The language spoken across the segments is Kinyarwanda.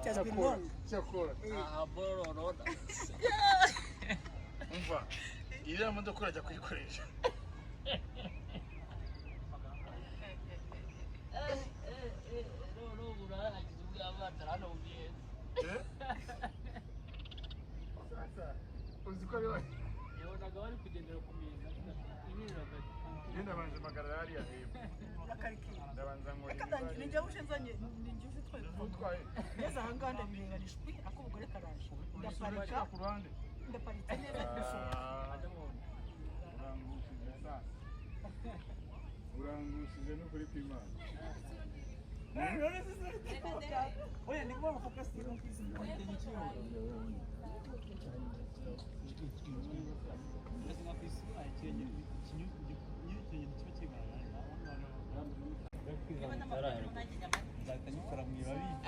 Has been long. Cyakora. Aha boro. Umva, iriya modoka urajya kuyikoresha. Eh? Sasa uzi ko ariwe Yabonaga bari kugendera ku miza njye ndabanje mpagarara hariya hepfo. Yakarikiye. Ndabanza nkora Reka imibare. ndangi ninjye uje nzanye, ninjye uje utwaye. Utwaye. Ngeze aha ngaha ndabireba nishwi ako umugore karaje. Ndaparika, ku ruhande. Ndaparitse neza ndasohoka. Urangushije sasa. Urangushije n'ukuri kw'Imana. Oya, ni ngombwa focus ku kwisi.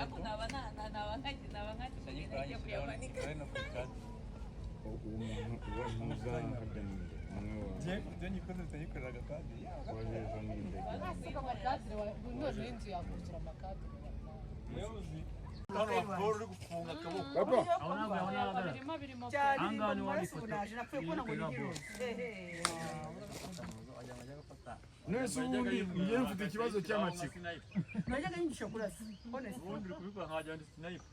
Ako naba naba naba nkagiye kuyamanika. Uwo muntu uwo muzaharya ninde? Umwe wa waje ejo ninde? None inzu yakuzura amakadere. Papa. Birimo birimo. Cyane mu maraso ubu naje napfuye kubona ngo ni heroes. Nese ubundi njye mfite ikibazo cy'amatsiko. Najyaga nyigisha kurasa. Honestly. Ubundi uri kubikora nka ndi sniper.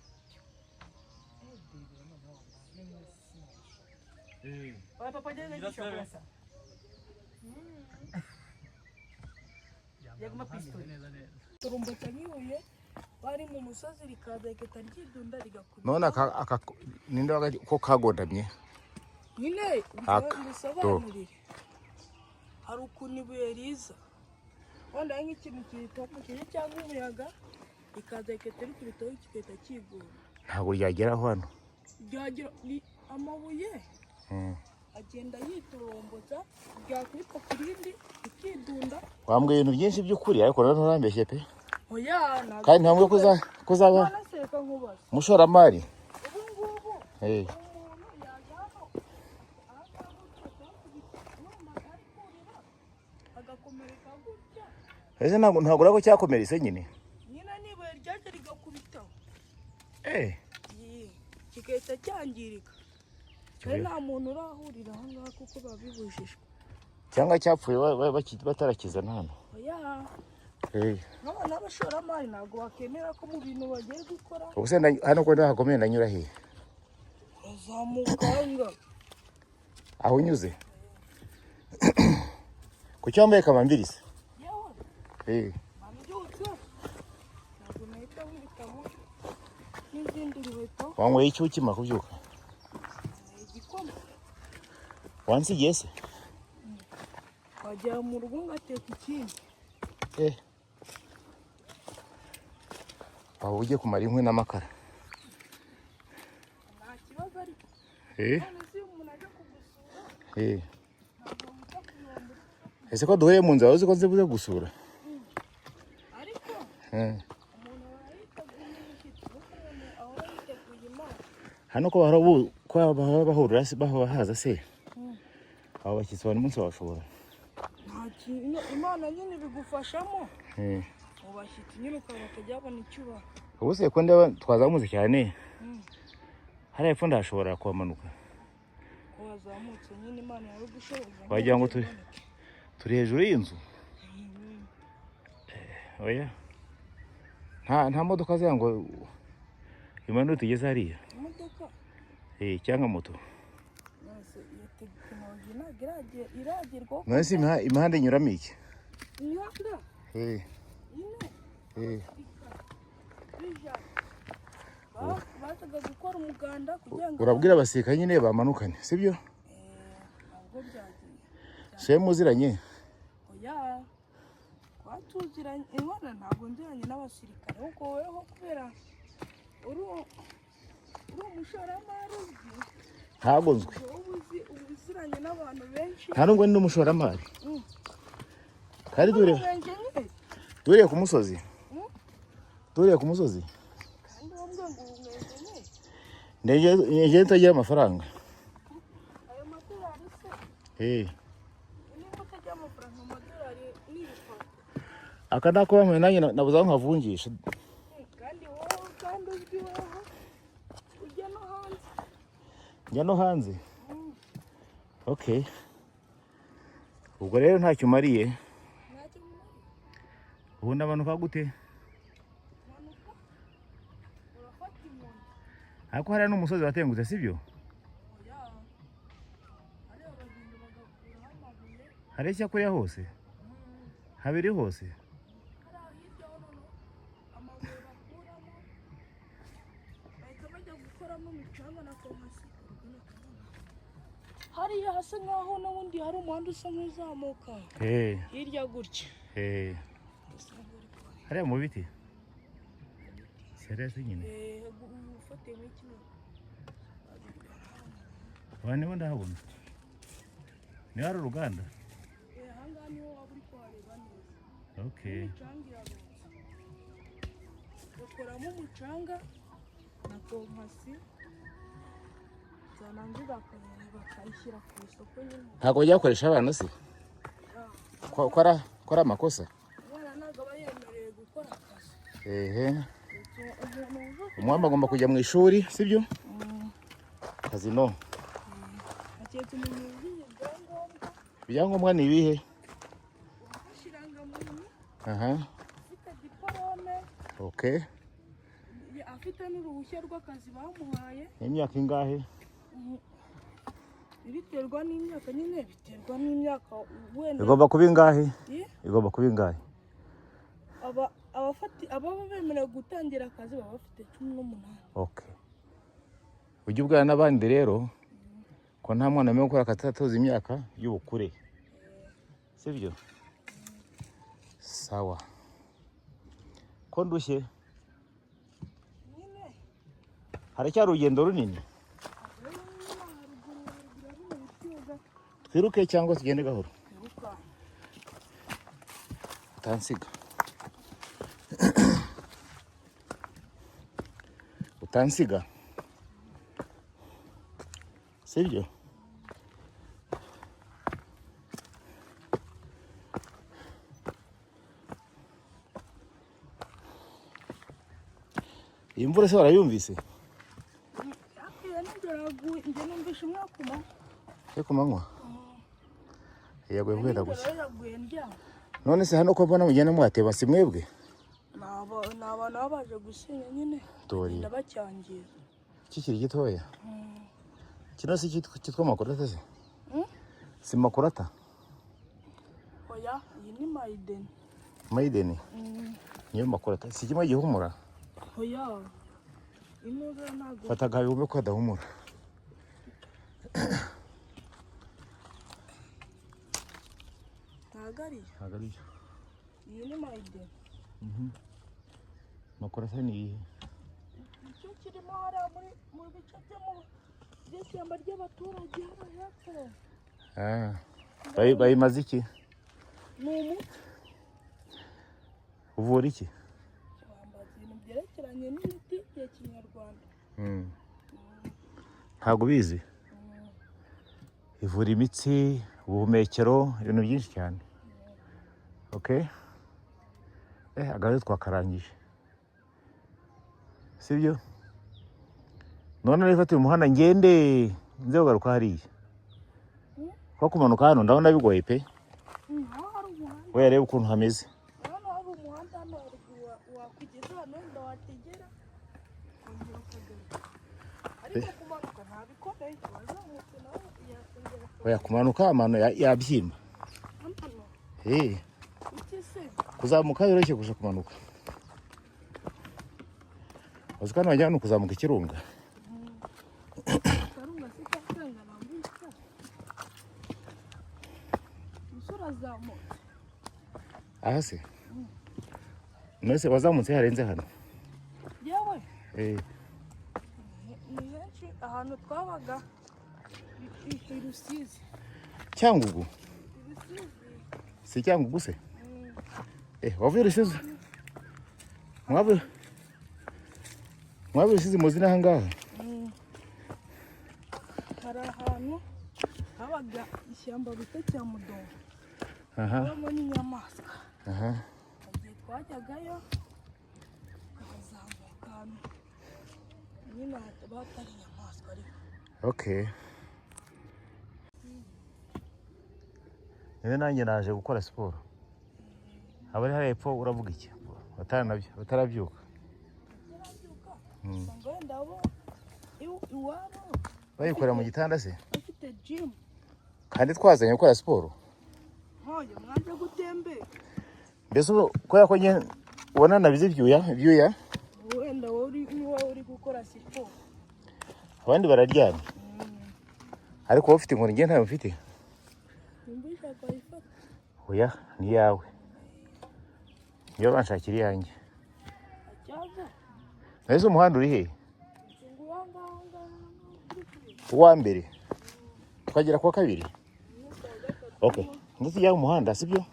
Oya papa, ajyaga nyigisha kurasa. Yaguma pistol. Turumbo cyangwa bari mu musozi rikaza rikahita ryidunda rigakubita. None aka ninde ko kagondamye? Nyine. Aka, Bisobanurire, hari ukuntu ibuye riza wenda ari nk'ikintu kiritambukije cyangwa umuyaga, rikaza rikahita rikubitaho kigahita kigunda. Ntabwo ryageraho hano. Ryagira ni amabuye agenda yiturumbutsa, ryakubitwa ku rindi rikidunda. Wambwiye ibintu byinshi by'ukuri, ariko nanone nturambeshye pe. Oya, ntabwo. Kandi ntambwe ko uzaba None se reka nkubaze. umushoramari. Ubu ngubu umuntu yaza hano ahangaha gutya akakubita, wenda ari kurira agakomereka gutya. Ese ntabwo urabona ko cyakomeretse nyine? Nyine n'ibuye ryaje rigakubitaho. Yee, kigahita cyangirika kandi nta muntu urahurira ahangaha kuko biba bibujijwe. Cyangwa cyapfuye batarakizana hano. Oya. Nk'abantu b'abashoramari ntabwo bakemera ko mu bintu bagiye gukora. Ubu se hano ko ndahakomeye ndanyura hehe? Urazamuka ahangaha. Aho unyuze kuki wambaye kamambiri se? Yewe, mbyutse ntabwo nahita nkubitamo n'izindi nkweto. Wanyweye iki ukimara kubyuka? Igikoma. Wansigiye se? Wagera mu rugo ngateka ikindi. Waba ugiye kumara inkwi n'amakara. Nta kibazo ariko. None se iyo umuntu aje kugusura ntabwo wita kuyomba? Ese ko duhuye mu nzira, uzi ko nzibuze gusura? Ariko umuntu ahora yiteguye umushyitsi, kuko umuntu ahora yiteguye Imana. Hano ko bahora ko bahora bahurira se, bahora haza se, abo bashyitsi bari umunsi wabashobora. Nta kintu, Imana nyine ibigufashamo mu bashyitsi nyine ukaba bakajya babona icyo ubaha. Ubu se ko ndeba twazamutse cyane, hariya hepfo ndahashobora kuhamanuka? Ko wazamutse nyine, Imana yawe gushoboza. Wagira ngo turi hejuru y'inzu. Oya, nta modoka zira ngo imanure tugeze hariya. Imodoka? Cyangwa moto. Nonese iyo tekinoloji ntabwo iragerwaho? None se imihanda inyuramo iki? Imihanda nyine bijana bazaga gukora umuganda kugira ngo Urabwira abasirikare nyine bamanukane, sibyo? Ntabwo byagiye. Se muziranye? Oya, twatuziranye inkono, ntabwo nziranye n'abasirikare, ahubwo woweho kubera uri umushoramari uzwi. Ntabwo nzwi. Wowe uzi uba uziranye n'abantu benshi. Nta nubwo ndi n'umushoramari. Kandi dore Umu engineer. duriye ku musozi. Duriye ku musozi. Kandi wowe ngo uri umu engineer. Ndege ntagira amafaranga. Ayo madolari se? Niba utagira amafaranga, amadolari n'ibipapuro. Aka nako bamwe nanjye nabuze aho nkavunjisha. Kandi wowe kandi uzwi wowe. Njya no hanze. Okay, ubwo rero ntacyo umariye. Ntacyo mumariye. Ubu ndamanuka gute? Manuka, urafata inkoni. Ariko hariya n'umusozi watengutse, sibyo? Oya, hariya bagenda bagakuraho amabuye. Hareshya kuriya hose, habiri hose. Hariya hirya ho noneho amabuye bakuramo bahita bajya gukoramo imicanga na komasi. Hariya hasa nkaho n'ubundi hari umuhanda usa nk'uzamuka hirya gutya. Usa nk'uri kuhagera. Hariya mu biti, si hariya se nyine? Ufatiye muri kino. Aha niho ndahabona, niho hari uruganda. Ahangaha niho waba uri kuhareba neza. Imicanga irarunze, bakoramo umucanga na kompasi, byarangiza bakayishyira ku isoko nyine. Ntabwo bajya bakoresha abana se? Ko ari amakosa? Umwana ntabwo aba yemerewe gukora akazi. Umuntu wujuje Umwami agomba kujya mu ishuri, sibyo? Kazi no. Aketse umuntu wujuje ibyangombwa. Ibyangombwa ni ibihe? Ufashe irangamuntu, ufite diporome, afite n'uruhushya rw'akazi bamuhaye. N'imyaka ingahe? Biterwa n'imyaka nyine, biterwa n'imyaka wenda. Igomba kuba ingahe? Eh? Igomba kuba ingahe? Aba abafati ababa bemerewe gutangira akazi baba bafite 18. Okay, ujye ubwana n'abandi rero ko nta mwana wemerewe gukora akazi atatuza imyaka y'ubukure, sibyo? Sawa, ko ndushye. Nyine. Haracyari urugendo runini. Rero nyine haruguru, haruguru ya bino biti. Twiruke cyangwa tugende gahoro? Twiruka. Utansiga, utansiga, sibyo? Iyi mvura se warayumvise? Yakwiye nijoro yaguye, njye numvishe umwaka umwe. Yo ku manywa yaguye guhera Nijoro gusa. yaguye ndyamye. None se hano ko mbona mugenda muhateba, si mwebwe? Ni abantu baba baje gusenya nyine. Dore. Bagenda bacyangiza. Kikiri gitoya kino si cyitwa makurata se? Mm? Si makurata? Oya, iyi ni mayideni. Mayideni niyo makurata, si kimwe gihumura? Oya, inoze ntabwo. Fata agahabi wumve ko kadahumura. Ntabwo ariyo. Ntabwo ariyo. Iyi ni mayideni. Makurata ni iyihe? Icyo kirimo hariya muri mu bice byo mu by'ishyamba ry'abaturage hariya hepfo. Ah. Bayimaze iki? Ni umuti. Uvura iki? Bambaza ibintu byerekeranye n'imiti ya kinyarwanda. Ntabwo ubizi? Ivura imitsi, ubuhumekero, ibintu byinshi cyane. Okay, agace twakarangije, sibyo? None rero uyu muhanda ngende nze kugaruka hariya, kuko kumanuka hano ndabona bigoye pe. Aho hari umuhanda. We yareba ukuntu hameze. Hano hari umuhanda, hano haruguru wakugeza hano wenda wategera ukongera ukagaruka, ariko kumanuka ntabikomeye, wazamutse nawe yakongera. Oya, kumanuka amano yabyimba. Hano. Iki se? Kuzamuka biroroshye kurusha kumanuka. Uzi ko hano wagira ngo ni ukuzamuka ikirunga. Karunga se cyakanga nambutse umusore azamutse. Aha se none wazamutse harenze hano? Yewe. Ni henshi ahantu twabaga i Rusizi. Cyangugu? I Rusizi. Si Cyangugu se? Wavuye Rusizi? Mwavuye Rusizi muzi n'aha ngaha? Hari ahantu habaga ishyamba bita Cyamudongo, habamo n'inyamaswa. Igihe twajyagayo tukazamuka ahantu nyine hataba hatari inyamaswa ariko. Okay, rero nanjye naje gukora siporo. Abari hariya hepfo uravuga iki? Bataranabyo, batarabyuka. Batarabyuka, usanga wenda bo iwabo Bayikorera mu gitanda se? Bafite jimu. Kandi twazanye gukora siporo. Ntoya mwaje gutembera. Mbese ubu kubera ko njye ubona nabize ibyuya ibyuya. Wenda wowe uri niba uri gukora siporo. Abandi bararyamye, ariko wowe ufite inkoni, njye ntayo mfite. Nimba uyishaka wayifata. Oya, ni iyawe, niyo banshakira iyanjye. Acyaza. Mbese umuhanda uri he? Ngo uwa ngaha ngaha uri kureba. Uwa mbere tukagera kuwa kabiri. Okay, ndetse mu muhanda sibyo?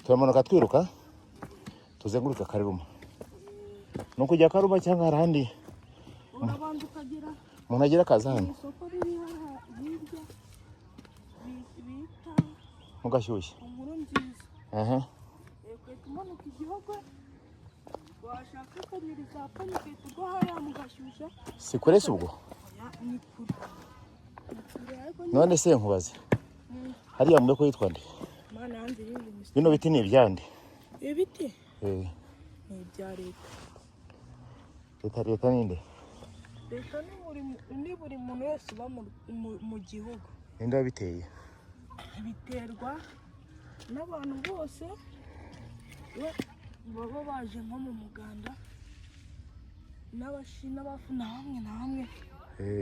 Turamanuka twiruka tuzenguruka Karuma. Ni ukujya Karuma cyangwa hari ahandi? Urabanza ukagera Umuntu agira akaza mu hano isoko riri hariya hirya bita mu Gashyushyu. Inkuru Nziza. Aha. Ugahita umanuka Igihugu, washaka ukanyura za Poni, ugahita ugwa hariya mu Gashyushya. Si kure se ubwo? Oya, ni kure, ni kure ariko nyine. None se nkubaze, hariya mu ko yitwa nde? Mana yanjye, irindi misoro. Bino biti ni ibyande? Ibi biti Eh, ni ibya leta. Leta, leta ninde? Leta ni buri muntu wese uba mu gihugu. Ninde wabiteye? Biterwa n'abantu bose we baba baje nko mu muganda n'abashi n'abafu na hamwe na hamwe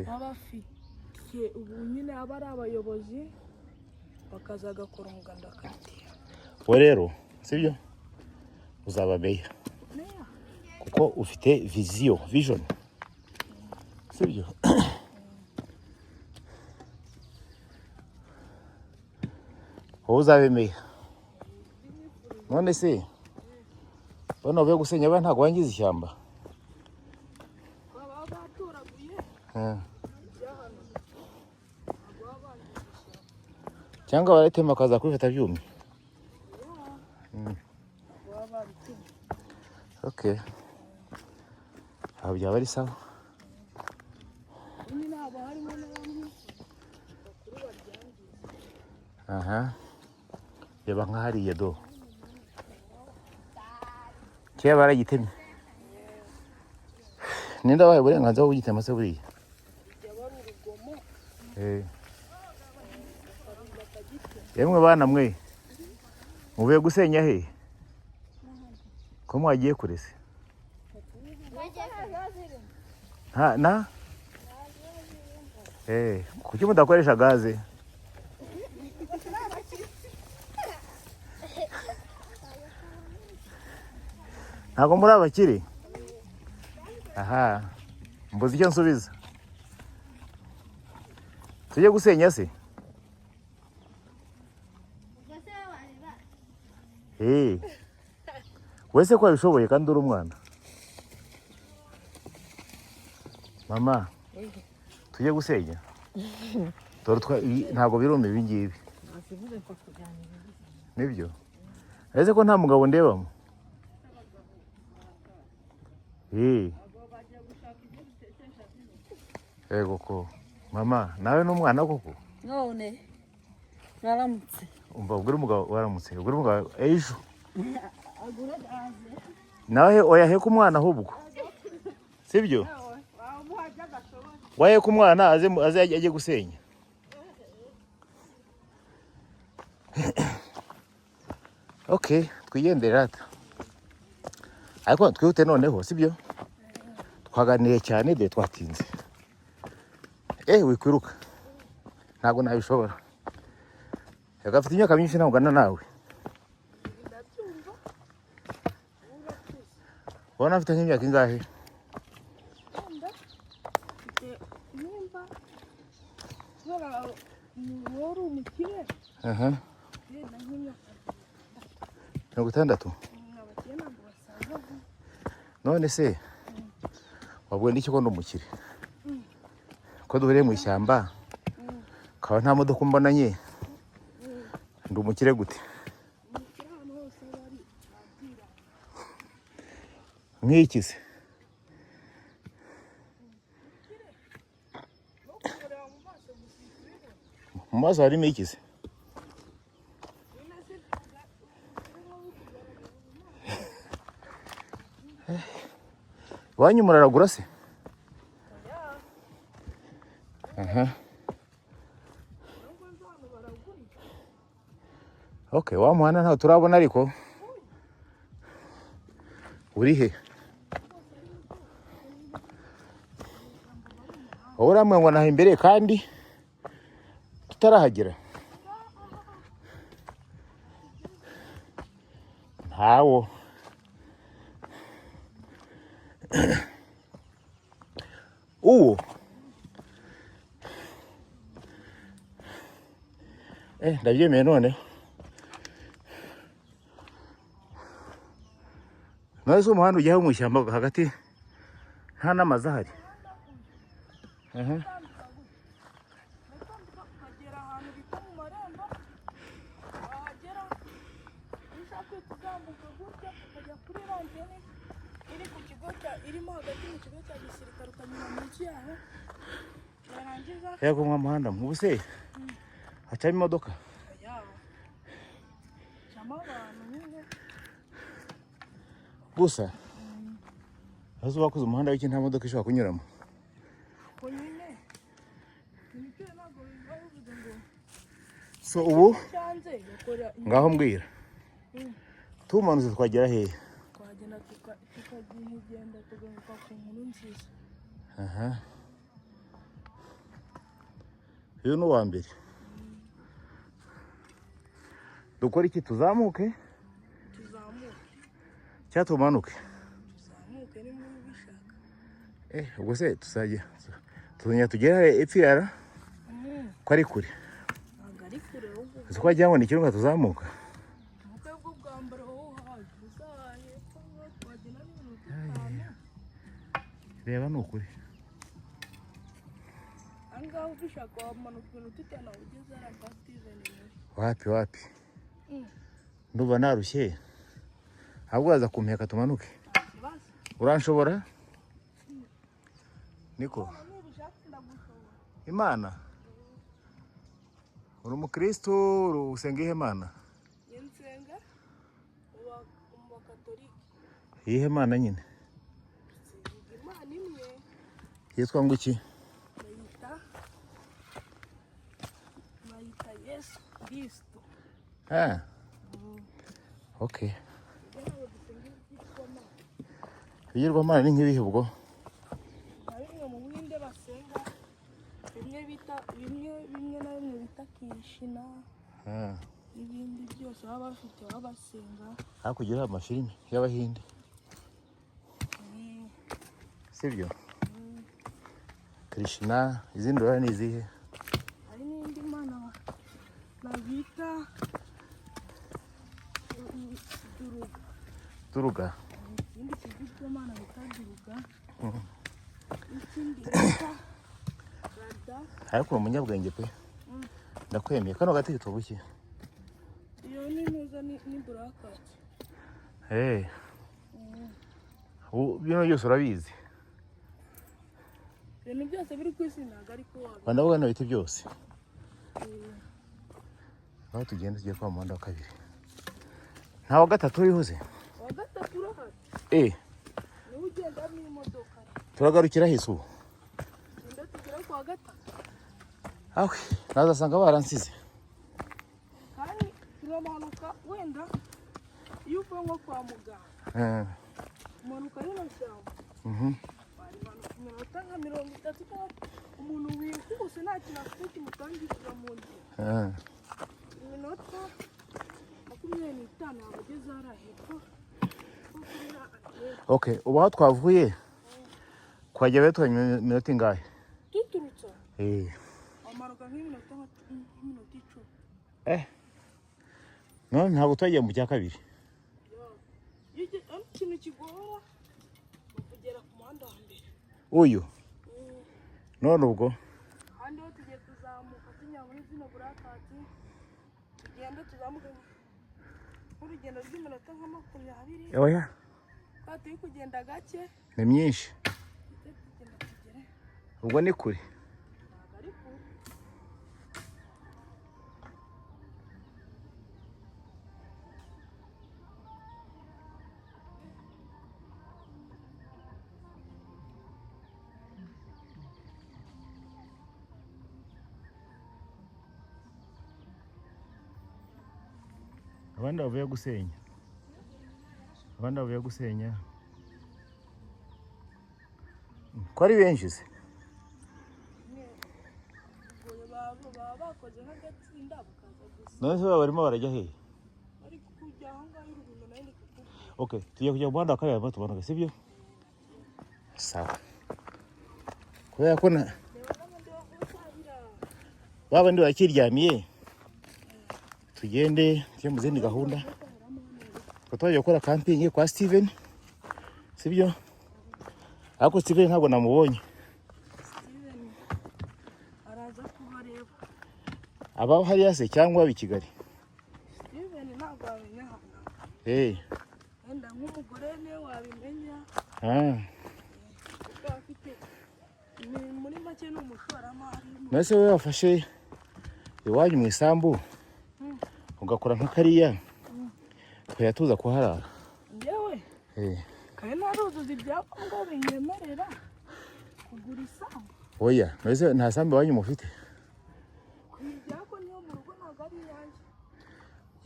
baba bafite ubu nyine aba ari abayobozi, bakaza bagakora umuganda bakabitera. Wowe rero sibyo, uzaba meya. Meya? Kuko ufite vision, vision, sibyo? Wowe uzabe meya. None se bano bavuye gusenya ba ntabwo bangiza ishyamba? Baba batoraguye ibyahano, ntabwo baba bangije ishyamba. Cyangwa barayitema bakaza kubifata byumye? Ntabwo baba babitemye. Okay, aho byaba ari sawa. Nyine haba harimo na bamwe bakuru baryangiza. Aha, reba nka hariya do, kera baragitemye. Ninde wabaye uburenganzira bwo kugitema se buriya? Bijya bari urugomo. Bakagitema. Yemwe bana mwe, muvuye gusenya he? Ko mwagiye kure se? Nta na kuki mudakoresha gaze? Ntabwo muri abakire. Aha mbuze icyo nsubiza. Tujye gusenya se? Wese ko wabishoboye kandi uri umwana. Mama, tujye gusenya? Dore ntabwo biruma ibi ngibi. Nibyo? Ese ko nta mugabo ndebamo? Yego ko mama nawe n'umwana koko. None mwaramutse. Umva, ubwira umugabo waramutse, ubwira umugabo ejo nawe oya, heka umwana ahubwo, sibyo? Waheka umwana aze aze ajye gusenya. Okay, twigendere rata, ariko twihute noneho, sibyo? Twaganiriye cyane de, twatinze. Wikwiruka, ntabwo nabishobora. Reka, afite imyaka myinshi, ntabwo ungana nawe. Ndabyumva, urakuze. Ubona afite nk'imyaka ingahe? Wenda mfite nimba kubera wowe uri umukire, wenda nk'imyaka 60. Abakire ntabwo basaza vuba. None se wabwiwe n'iki ko ndi umukire, ko duhuriye mu ishyamba ukaba nta modoka umbonanye? Ndi umukire gute? Umukire ahantu hose aba ari abwira. Nk'iki se? No kubona Maso harimo ikize. Nyine se birimo bikugaragaza mu maso. Iwanyu muraragura se? Ya. Aha. Nubwo nzi ahantu baragurira. Okay, wa muhanda ntawo turabona, ariko uri he? Wowe uramwe ngo naha imbere kandi tutarahagera. Ntawo. Uwo ndabyemeye noneho. None se umuhanda ujyaho mu ishyamba hagati nta n'amazu ahari? Aha. Utambika gutya, uratambika ukagera ahantu bita mu marembo. Wahagera, iyo ushaka uhita uzamuka gutya ukajya kuri iriya antene iri ku kigo cya, irimo hagati mu kigo cya gisirikare, ukanyura munsi yaho, warangiza. Yego, mwa muhanda nk'ubu se hacamo imodoka? Yawo camo abantu nyine. Gusa aho bakoze umuhanda w'iki, nta modoka ishobora kunyuramo. Ko nyine ibiciro ntabwo biba bivuze ngo So ubu cyanze bakora. Ngaho mbwira, tumanutse twagera hehe? Twagenda tukagenda tugaruka ku nkuru nziza. Aha, uyu ni uwa mbere. Dukora iki? Tuzamuke? Tuzamuke. Cyangwa tumanuke? Tuzamuke niba ubishaka. Ubwo se tuzajya tuzongera tugere epfo yara ko ari kure? Ntabwo ari kure ahubwo. Uzi ko wagira ngo ni ikirunga tuzamuka. Ubukwe bwo bwa mbere wowe uhaje uzaha hepfo ngo twagenda n'iminota 5. Reba, ni ukuri. Aha ngaha ubishaka wamanuka iminota 5 ugeze hariya kwa Steven muri. Wapi, wapi. Ndumva narushye, ahubwo waza kumpeka tumanuke. Nta kibazo. Uranshobora niko? Niba ubishaka ndagushobora. Imana, uri umukristo? Usenga iyihe mana? Njye nsenga mu bakatolike. Iyihe mana nyine? Nsenga Imana imwe. Yitwa ngo iki? Bayita Yesu Kristo. Ah, okay. Ntabwo dusenga ibigirwamana. Ibigirwamana ni nk'ibihe ubwo? Nka bimwe mu Buhinde basenga, bimwe bita, bimwe na bimwe bita Krishna n'ibindi byose baba bafite, baba basenga. Hakurya hari amafilimi y'Abahinde, sibyo? Krishna, izindi rero ni izihe? Hari n'indi mana babita Duruga. Duruga. Ikindi kigirwamana bita Duruga, n'ikindi bita Rada. Ariko uri umunyabwenge pe, ndakwemeye. Kano gati kitwa buki? Iyo ni ntuza, ni burakati. Hey. Ubu bino byose urabizi? Ibintu byose biri ku isi ntabwo ari ko wabi. Ndavuga bino biti byose. Aho tugenda tugiye kwa muhanda wa kabiri, nta wa gatatu uriho se? Uwa gatatu urahari. Niwe ugendamo imodoka. Turagarukira hese ubu? Tugenda tugera ku wa gatatu. Awe, nazasanga baransize. Kandi turamanuka wenda iyo uvuye nko kwa muganga, umanuka rino shyamba, warimanuka iminota nka 30, cyangwa umuntu wihuse nta kintu afite kimutangirira mu nzira, iminota 25 yaba ageze hariya hepfo nko kuri ya antene. Okay, ubu aho twavuye kuhagera bitwaye iminota ingahe? Duturutse aho, wamanuka nk'iminota 10. None ntabwo twagiye mu cya kabiri? Iyo ikintu kigora ni ukugera ku muhanda wa mbere. Uyu none ubwo? Ahandi ho tugiye kuzamuka tunyura muri zino burakati, tugenda tuzamuka nk'urugendo rw'iminota nka 20. Oya. Twaba turi kugenda gake. Ni myinshi. Tujye tugenda tugere. Ubwo ni kure. Ntabwo ari kure. Abandi bavuye gusenya. Abandi bavuye gusenya. Ko ari benshi se? Ubwo baba bakoze nk'agatsinda bakaza gusa. None se baba barimo barajya hehe? Bari kujya aho ngaho urubingo nayo ndi kukubwira. Okay, tujya kujya mu muhanda wa kabiri hanyuma tumanuke, sibyo? Sawa. Kubera ko na Reba n'abandi bavuye. ba bandi barakiryamiye, tugende tujye mu zindi gahunda. Tukaba twagiye gukora camping kwa Steven, sibyo? Ariko Steven ntabwo namubonye. Steven araza kubareba. Aba hariya se cyangwa aba i Kigali? Steven ntabwo wamenya hano. Wenda nk'umugore niwe wabimenya. Kuko afite ni muri make ni umushoramari. None se wowe wafashe iwanyu mu isambu ugakora nka kariya, tukajya tuza kuharara? Njyewe kandi ntaruzuza ibyangombwa binyemerera kugura isambu. Oya, none se nta sambu iwanyu mufite? Ibyako niyo mu rugo, ntabwo ari iyanjye.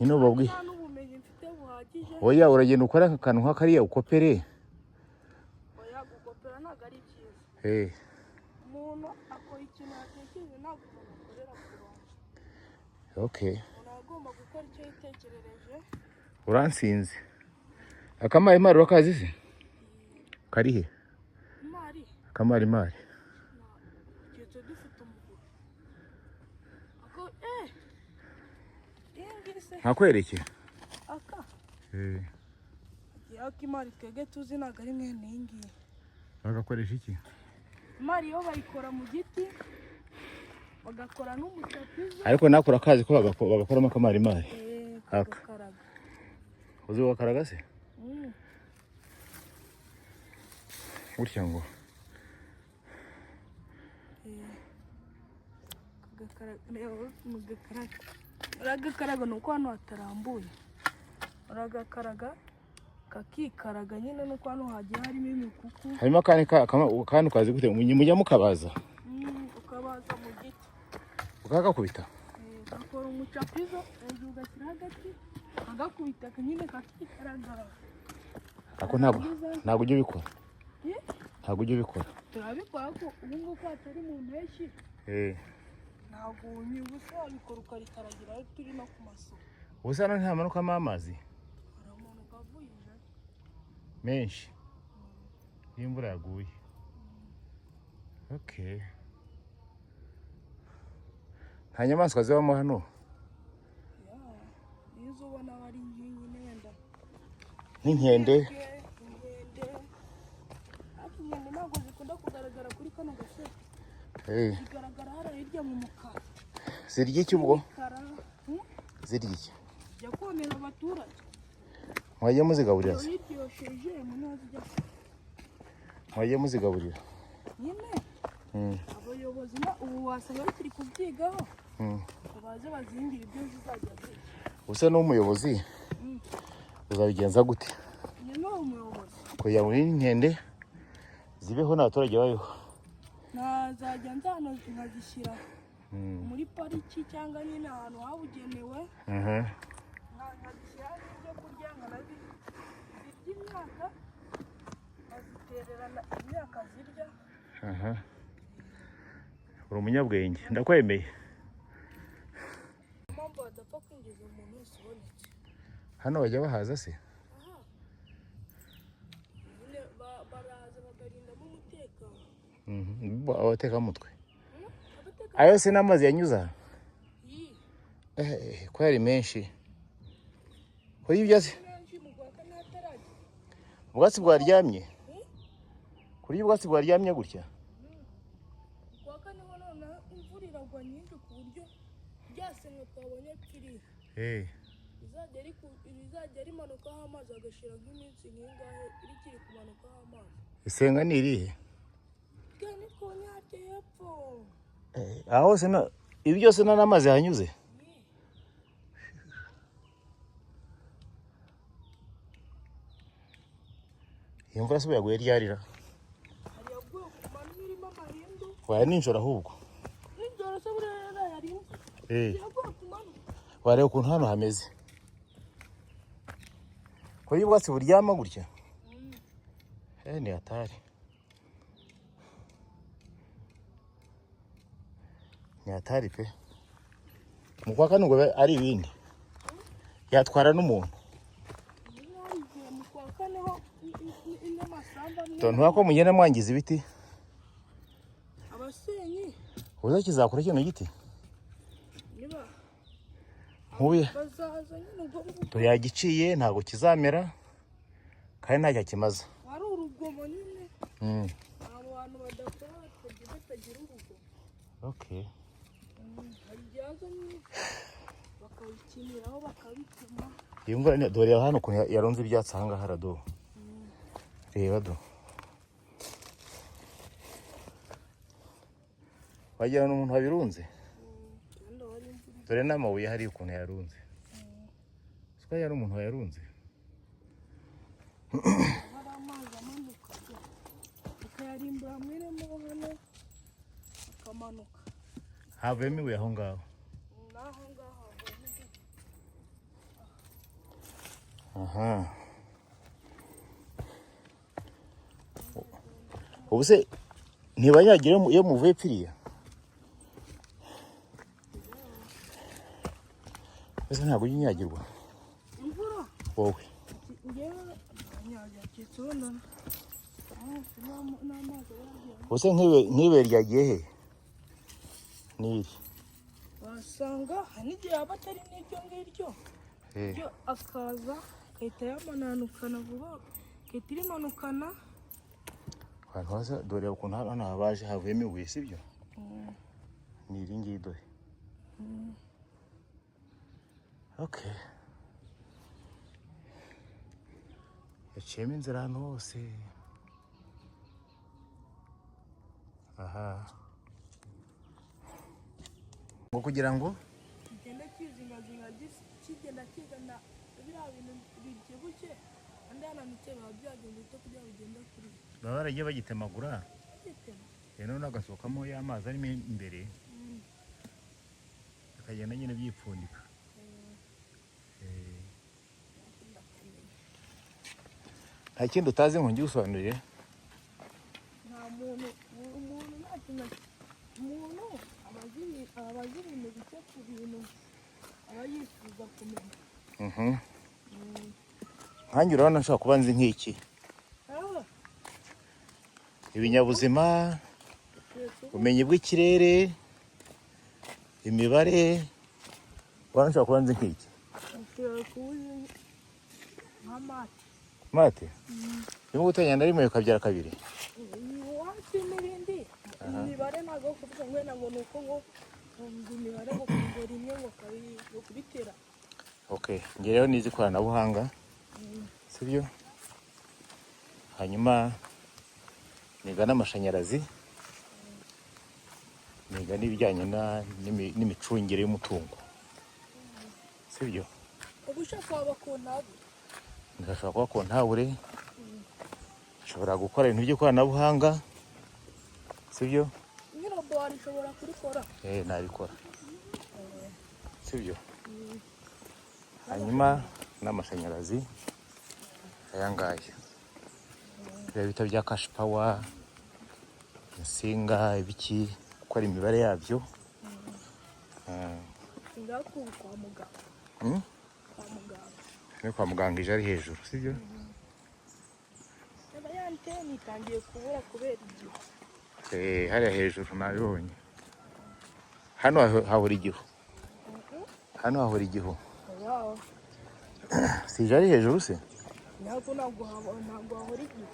Nyine ubabwiye. Nta n'ubumenyi mfite buhagije. Oya, uragenda ukora akantu nka kariya ukopere. Oya, gukopera ntabwo ari byiza. Umuntu akora ikintu yatekereje, ntabwo umuntu akorera ku bantu. Umuntu aba agomba gukora icyo yitekerereje. Uransinze. Akamarimari urakazi se? Kari he? Imari? Akamarimari. Keretse dufite umugore ako iyi ngiyi se? Ntakwereke. Aka ako imari twebwe tuzi ntabwo ari mwene iyi ngiyi. Bagakoresha iki? Imari yo bayikora mu giti, bagakora n'umucapizo. Ariko nako urakazi ko bagakoramo akamarimari? Aka. Kagakaraga. Uzi gukaraga se? Mm. Gutya ngo. Kagakaraga, reba mu gakaraga, uragakaraga ni uko hano hatarambuye, uragakaraga kakikaraga nyine, nuko hano hagiye harimo imikuku. Harimo akandi kandi ukazi gute? Mujya mukabaza? Ukabaza mu giti. Ukagakubita? Ugakora umucapizo hejuru, ugashyiraho agati, kagakubita nyine kakikaraga. Ako ntabwo ujya ubikora? Eh? Ntabwo ujya ubikora? Turabikora ko ubu ngubu hatari mu mpeshyi. Ntabwo ubusa wabikora ukarikaragira aho turi no ku masoko. Ubusa hano ntihamanukamo amazi? Aramanuka avuye ijana. Menshi iyo imvura yaguye. Okay, nta nyamaswa zibamo hano? Ya, nizo ubona aba ari nke nyine wenda. Nk'inkende? Inkende, ariko inkende ntabwo zikunda kugaragara kuri kano gasozi. Zigaragara hariya hirya mu mukara. Zirya iki ubwo? Mukara. Zirya iki? Zijya konera abaturage. Mwagiye muzigaburira Iyo se? hirya iyo shejemu niho zijya. Mwagiye muzigaburira? Nyine abayobozi na ubu wasanga bakiri kubyigaho ngo baze bazingire ibyo zizajya zirya. Usa n'umuyobozi, uzabigenza gute? Njye ni umuyobozi. Kugira ngo inkende zibeho n'abaturage babeho. Nazajya nzana nkazishyira muri pariki cyangwa nyine ahantu habugenewe, nkazishyiraho n'ibyo kurya, zirya imyaka, nkazitererana imyaka zirya. Aha. Uri umunyabwenge, ndakwemeye. Impamvu badapfa kwinjiza umuntu wese ubonetse. Hano bajya bahaza se? Aha nyine baraza bakarindamo umutekano. Abatekamutwe. Abateka. Ayo se n'amazi yanyuze aha? Iyi. Ko yari menshi kuri ibyatsi? Menshi mu kwa kane hataragera. Ubwatsi bwaryamye kuri ubwatsi bwaryamye gutya. Mu kwa kane ho noneho imvura iragwa nyinshi ku buryo ryasenwe twabonye kiriya rizajya rimanukaho amazi, agashira nk'iminsi nk'ingahe rikiri kumanukaho amazi. Isenga ni irihe? Twe nitwonye harya hepfo. Aho hose ibi byose nta n'amazi yahanyuze. Iyi mvura se ubu yaguye ryarira? Hari yaguye ku manywa irimo amahindu. Waya nijoro ahubwo. Nijoro se buriya yari imvura? Yaguye ku manywa. Wareba ukuntu hano hameze. Ku buryo ubwatsi buryama gutya. Ni hatari. Ni hatari pe. Mu kwa kane ubwo ari ibindi. Yatwara n'umuntu. Niba igihe mu kwa kane ho n'amasamba amwe. Tontu ko mugenda mwangiza ibiti. Abasenyi Uza kizakura kino giti. niba Nkuye. bazaza nyine ubwo ngubwo. Yagiciye ntabwo kizamera kandi ntacyo kimaze. Ari urugomo nyine. Abo bantu badakora batagira urugomo. Okay. Hari igihe haza nyine bakabikiniraho bakabitema. Iyi mvura dore hano ukuntu yarunze ibyatsi aha ngaha rado. Reba do. Wagira ngo ni umuntu wabirunze. Kandi aba ari imvura. Dore n'amabuye hari ukuntu yarunze. Siko yari umuntu wayarunze. Hari amazi amanuka akayarimbura mwene mo hano akamanuka. Havuyemo ibuye aho ngaho. N'aho ngaho havuyemo ibuye. Aha. Ubu se ntibanyagira iyo muvuye piriya? Ese ntabwo ujya unyagirwa? Imvura Wowe. ngewe nyagira keretse wenda n'amazi aba yagiye. Ubu se nk'ibuye ryagiye he? N'iri. Wasanga hari n'igihe yaba atari n'iryo ngiryo. Yo akaza agahita yamanukana vuba agahita irimanukana. Ahantu hasa dore ukuntu hano habaje havuyemo ibuye sibyo? Ni iri ngiri dore. Okay. Yaciyemo inzira ahantu hose. Aha. Ngo kugira ngo Kigenda kizingazinga kigenda kizana biriya bintu bibyibushye kandi hananutse biba byagenze bite kugira ngo bigende kuri baba baragiye bagitemagura. Bagitema. Rero noneho hagasohokamo ya mazi arimo imbere. Akagenda nyine byipfundika. Nta kindi utazi ngo ngigusobanurire. Nta muntu umuntu nta kintu umuntu aba azi ibintu bike ku bintu aba yifuza kumenya. Nkanjye urabona nshobora kuba nzi nk'iki. Ah, Ibinyabuzima, keretse ubu ubumenyi bw'ikirere, imibare, urabona nshobora kuba nzi nk'iki. ushobora kuba uzi nka mate. Mate? Rimwe guteranya na rimwe bikabyara kabiri. Iwacu n'ibindi imibare ntabwo kuvuga ngo wenda ngo ni uko ngo ngo imibare ngo ngo rimwe ngo kabiri ngo kubitera. Okay, njye rero nize ikoranabuhanga. Sibyo? Hanyuma niga n'amashanyarazi, niga n'ibijyanye n'imicungire y'umutungo. Sibyo? Uba ushaka waba kontabure. Ndashobora kuba kontabure, nshobora gukora ibintu by'ikoranabuhanga. Sibyo? Nyirabowari ishobora kurikora. Nabikora. Sibyo? Hanyuma n'amashanyarazi aya ngaya. Biriya bita bya cash power, insinga, ibiki, gukora imibare yabyo. Ngaku kwa muganga. Kwa muganga. No kwa muganga ije ari hejuru, sibyo? Aba ya anteni itangiye kubura kubera igihu. Hariya hejuru nabibonye. Hano hahora igihu. Hano hahora igihu. Wow. Si ije ari hejuru se? Ntabwo ntabwo hahora igihu.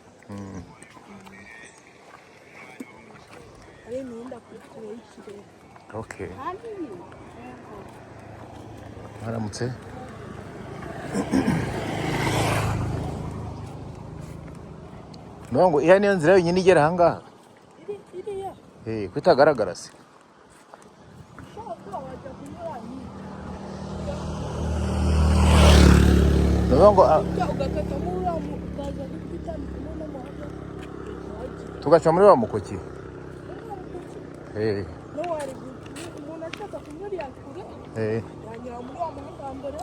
Ari imihindagurikire y'ikirere. Okay. Mwaramutse. No ngo iya niyo nzira yonyine igera aha ngaha. Iriya. Ko itagaragara se. Ushaka wajya kunyura hirya. Ndavuga ngo Ugakatamo uriya ukaza kwitambikamo n'umuhanda. Tugaca muri wa mukoki. No wari umuntu ashaka kunyura kure. Yanyura muri wa muhanda wa mbere.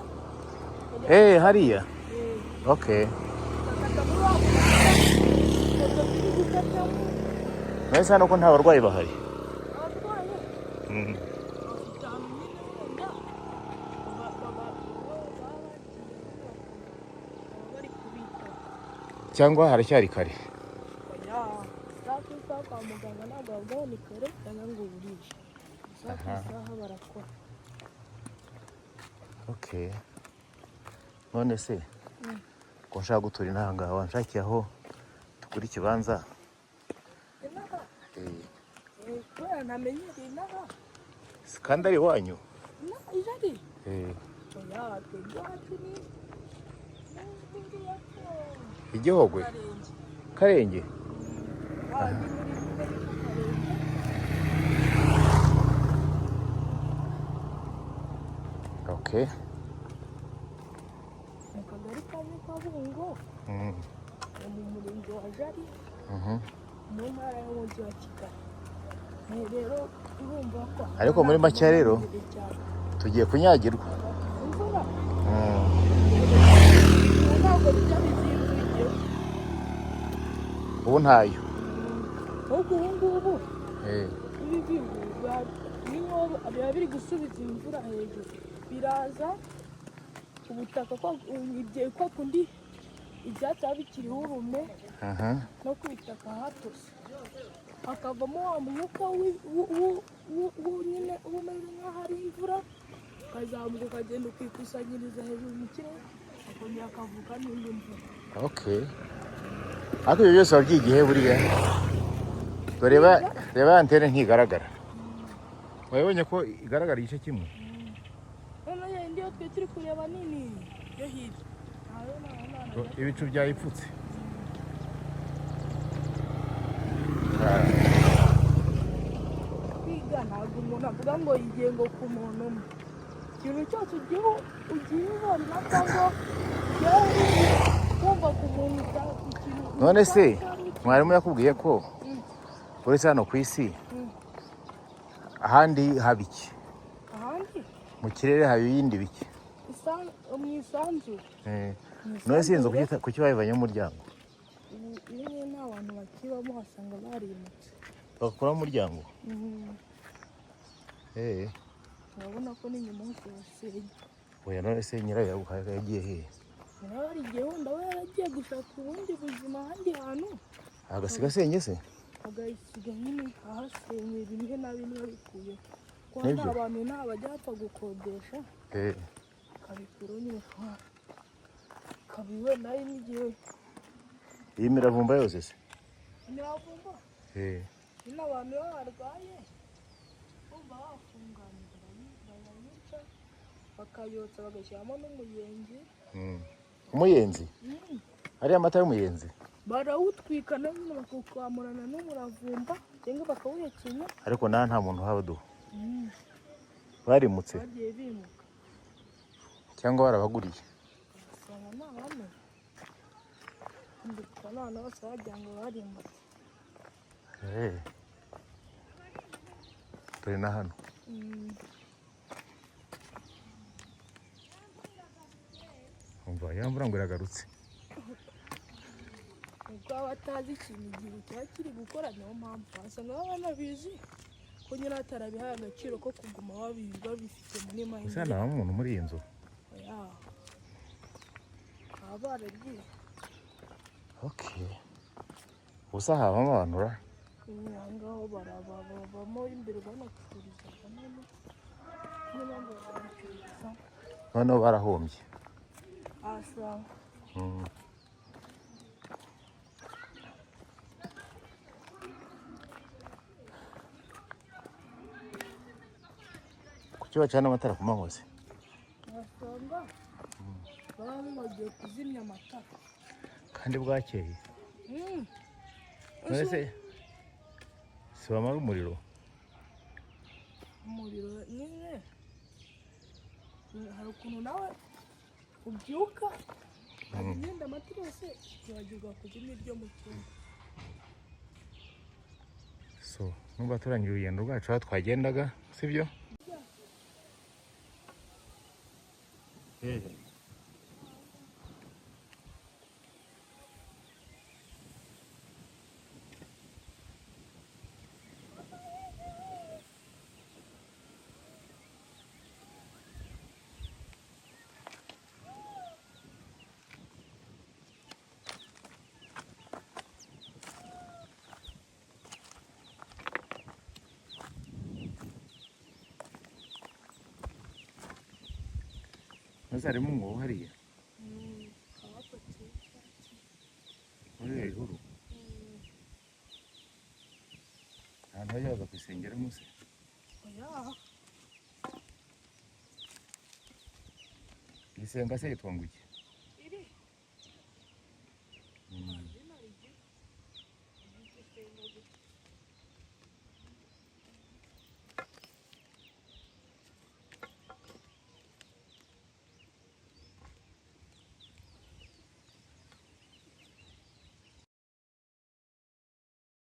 Hariya. Okay. Ugakata muri wa muhanda, moto ziri gukatamo. Nahise hano ko nta barwayi bahari. Abarwayi bafite ahantu nyine wenda baba bagiye, baba bari kubitaho. Cyangwa haracyari kare? Oya, isaha ku isaha kwa muganga ntabwo bavuga ngo ni kare cyangwa ngo burije. Isaha ku isaha barakora. Okay. None se ko nshaka gutura inaha ngaha, wanshakiye aho tugura ikibanza? Inaha? Eh. Kubera ntamenyereye inaha. Si kandi ari iwanyu? Inaha ijari? Eh. Oya, twebwe iwacu ni ngiyo. Igihogwe? Karenge. Karenge? Ah, ni muri Karenge. Okay. Mu kagari ka Nyakabungo, ni mu murenge wa Jari, mu ntara y'umujyi wa Kigali. Ni rero urumva ko Ariko muri make rero, cyane. Tugiye kunyagirwa. Imvura ubu ntabwo bijya bizinduye. Ubu ntayo. Ahubwo ubu ngubu ibi bihu ni nkaho biba biri gusubiza imvura hejuru, biraza ubutaka kwa kundi ibyatsi biba bikiriho urume no ku bitaka hatose, hakavamo wa mwuka nyine uba umeze nk'aho ari imvura, ukazamuka ukagenda ukikusanyiriza hejuru mu kirere, akongera akavuka n'indi mvura. Okay, ariko ibyo byose wabyigiye buriya. Dore reba ya antene ntigaragara. Wabonye ko igaragara igice kimwe? Noneho yindi yo twe turi kureba nini yo hirya ntayo ntayo ntayo. Ibicu byayipfutse. Kwiga ntabwo umuntu avuga ngo yigiye ngo ku muntu umwe. Ikintu cyose ugiye ubona cyangwa yewe wumva ku muntu ikintu None se cyangwa mwarimu yakubwiye ko uretse hano ku isi, ahandi haba iki? Ahandi? Mu kirere haba ibindi biki? Mu isanzure. Mu None se iyi nzu isanzure, kuki bayivanye mu muryango? Ubu iyo nta bantu bakibamo, wasanga barimutse. Bagakuramo umuryango? Urabona ko n'inyuma hose hasenye. Oya, none se nyirayo yagiye hehe? Nawe hari igihe wenda we yaragiye gushaka ubundi buzima ahandi hantu. Agasiga asenye se? Agasiga nyine ahasenye bimwe na bimwe babikuye kuko Nibyo. nta bantu nta bajya bapfa gukodesha. Akabikuraho nyine, kabi wenda hari n'igihe. Iyi miravumba yose se? Imiravumba nyine abantu iyo barwaye bumva bafunganye, barayica bakayotsa bagashyiramo n'umuyenzi. Umuyenzi? Ariya mata y'umuyenzi? Barawutwika na nyine bakawukamurana n'umuravumba cyangwa bakawuhekenya. Ariko nawe nta muntu uhaba duha. Barimutse. Bagiye bimuka. Cyangwa barabaguriye. Usanga nta bamenya ndetse abana bose wagira ngo barimutse. Turi na hano. Umva ya mvura ngo iragarutse. Ubwo aba atazi ikintu igihe kiba kiri gukora, niyo mpamvu wasanga baba banabizi ko nyine batarabihaye agaciro ko kuguma babifite muri Gusa mayindi. nta umuntu muri iyi nzu. Oya, baba baragiye. Okay, ubusa habamo abantu ra? Ubu aho ngaho barababamo imbere banacururizagamo, niyo mpamvu banacururizamo. Noneho barahombye. Ahasanga. Kuki bacana amatara ku manywa se? Wasanga baba bagiye kuzimya amatara. Kandi bwakeye. None se si bamara umuriro? Umuriro nyine, hari ukuntu nawe ubyuka imyenda amatara yose ukibagirwa kuzimya iryo mu cyumba. So numva turangije urugendo rwacu aho twagendaga, sibyo? Ntazarimo umwobo hariya. Abapakiye icyatsi. Muri iriya bihuru. Ahantu hajya baza kwisengeramo se. Oya. Isenga se yitwa ngo iki?